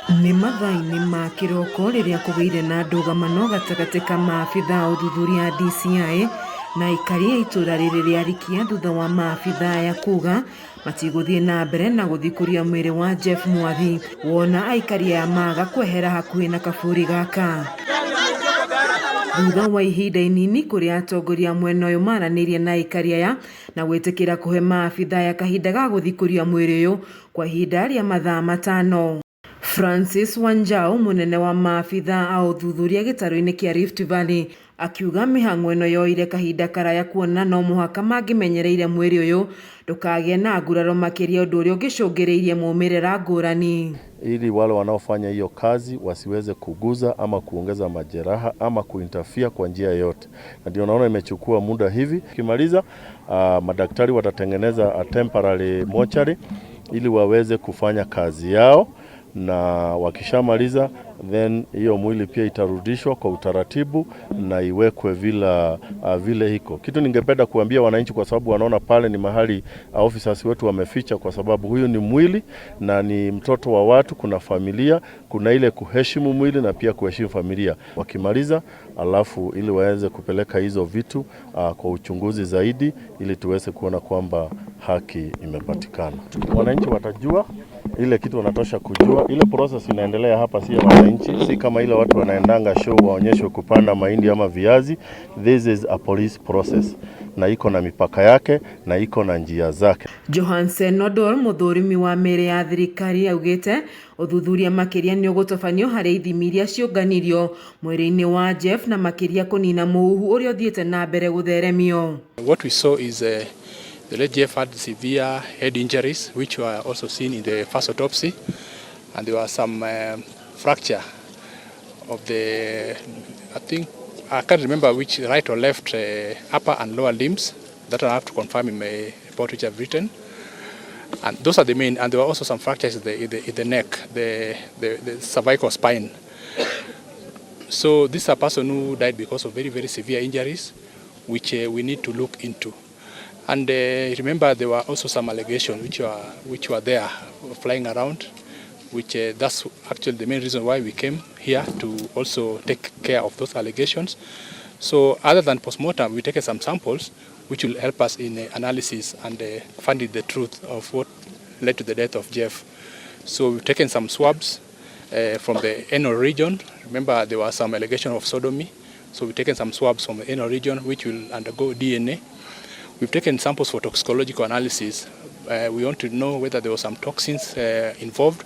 Nĩ mathaa-inĩ ma kĩroko rĩrĩa kũgĩire na ndũgamano gatagatĩ ka maabitha a ũthuthuria a DCI na aikari a itũra rĩrĩ rĩa Rikia thutha wa maabitha aya kuga matigũthiĩ na mbere na gũthikũria mwĩrĩ wa Jeff Mwathi wona aikari aya maga kwehera hakuhĩ na kaburi gaka. Thutha wa ihinda inini kũrĩa atongoria a mwena ũyũ maranĩirie na aikari aya na gwĩtĩkĩra kũhe maabitha aya kahinda ga gũthikũria mwĩrĩ ũyũ kwa ihinda rĩa mathaa 5. Francis Wanjau, mũnene wa maabitha a ũthuthuria gĩtarũ-inĩ kĩa Rift Valley, akiuga mĩhang'o ĩno yoire kahinda karaya kuona no mũhaka mangĩmenyereire mwĩrĩ ũyũ ndũkagĩe na nguraro makĩria, ũndũ ũrĩa ũngĩcũngĩrĩirie maumĩrĩra ngũrani. Ili wale wanaofanya hiyo kazi wasiweze kuguza ama kuongeza majeraha ama kuinterfere kwa njia yoyote, na ndio naona imechukua muda hivi. Kimaliza, madaktari watatengeneza a temporary mortuary ili waweze kufanya kazi yao, na wakishamaliza, then hiyo mwili pia itarudishwa kwa utaratibu na iwekwe vile iko. Kitu ningependa kuambia wananchi, kwa sababu wanaona pale ni mahali officers wetu wameficha, kwa sababu huyu ni mwili na ni mtoto wa watu, kuna familia, kuna ile kuheshimu mwili na pia kuheshimu familia. Wakimaliza, alafu ili waweze kupeleka hizo vitu kwa uchunguzi zaidi, ili tuweze kuona kwamba haki imepatikana. Wananchi watajua ile kitu wanatosha kujua. Ile process inaendelea hapa si ya wananchi, si kama ile watu wanaendanga show waonyeshwe kupanda mahindi ama viazi. This is a police process na iko na mipaka yake na iko na njia zake. Johansen Odor, mũthũrimi wa mĩĩrĩ ya thirikari, augĩte ũthuthuria makĩria nĩ ũgũtabanio harĩ ithimi iria ciũnganirio mwĩrĩ-inĩ wa Jeff na makĩria kũnina mũhuhu ũrĩa ũthiĩte na mbere gũtheremio. What we saw is the late Jeff had severe head injuries, which were also seen in the first autopsy, and there was some fracture of the, I think, I can't remember which right or left upper and lower limbs. That I have to confirm in my report which I've written. And those are the main, and there were also some fractures in the neck, the cervical spine. So this is a person who died because of very, very severe injuries, which we need to look into. And remember, there were also some allegations which were there flying around, which that's actually the main reason why we came here, to also take care of those allegations. So other than postmortem, we taken some samples which will help us in analysis and finding the truth of what led to the death of Jeff. So we've taken some swabs from the anal region. Remember, there was some allegation of sodomy. So we've taken some swabs from the anal region, which will undergo DNA. We've taken samples for toxicological analysis. We want to know whether there were some toxins involved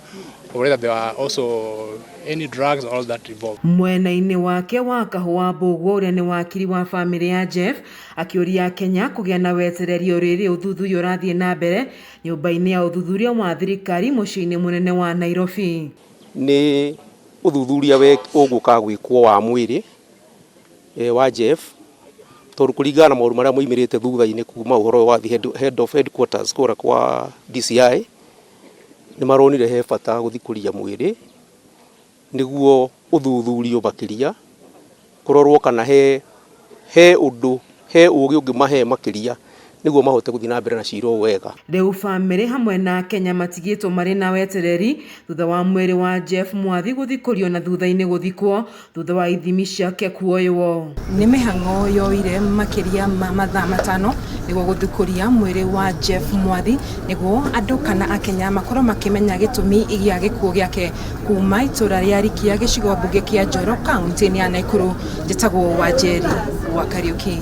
or whether there are also any drugs or all that involved. Mwena-inĩ wake wa Kahũa Mbũgua, ũrĩa nĩ wakiri wa bamĩrĩ ya Jeff, akĩũria Kenya kũgĩa na wetereri o rĩrĩ ũthuthuria ũrathiĩ na mbere nyũmba-inĩ ya ũthuthuria wa thirikari mũciĩ-inĩ mũnene wa Nairobi. Nĩ ũthuthuria we ũgũka gwĩkwo wa mwĩrĩ wa Jeff, tondũ kũringana na maũndũ marĩa moimĩrĩte thutha-inĩ kuma ũhoro ũyũ wathiĩ head of headquarters kũrĩa kwa DCI, nĩ maronire he bata gũthikũria mwĩrĩ nĩguo ũthuthurio makĩria, kũrorwo kana he ũndũ, he ũgĩ ũngĩmahe makĩria nĩguo mahote gũthiĩ na mbere na cira ũyũ wega. Rĩu bamĩrĩ hamwe na Kenya matigĩtwo marĩ na wetereri thutha wa mwĩrĩ wa Jeff Mwathi gũthikũrio na thutha-inĩ gũthikwo thutha wa ithimi ciake kuoywo. Nĩ mĩhang'o yoire makĩria ma mathaa 5 nĩguo gũthikũria mwĩrĩ wa Jeff Mwathi, nĩguo andũ kana akenya makorwo makĩmenya gĩtũmi gĩa gĩkuũ gĩake. Kuma itũra rĩa Rikia, gĩcigo mbunge kĩa Njoro, kaunti-inĩ ya Nakuru, njĩtagwo Wanjeri wa Kariuki.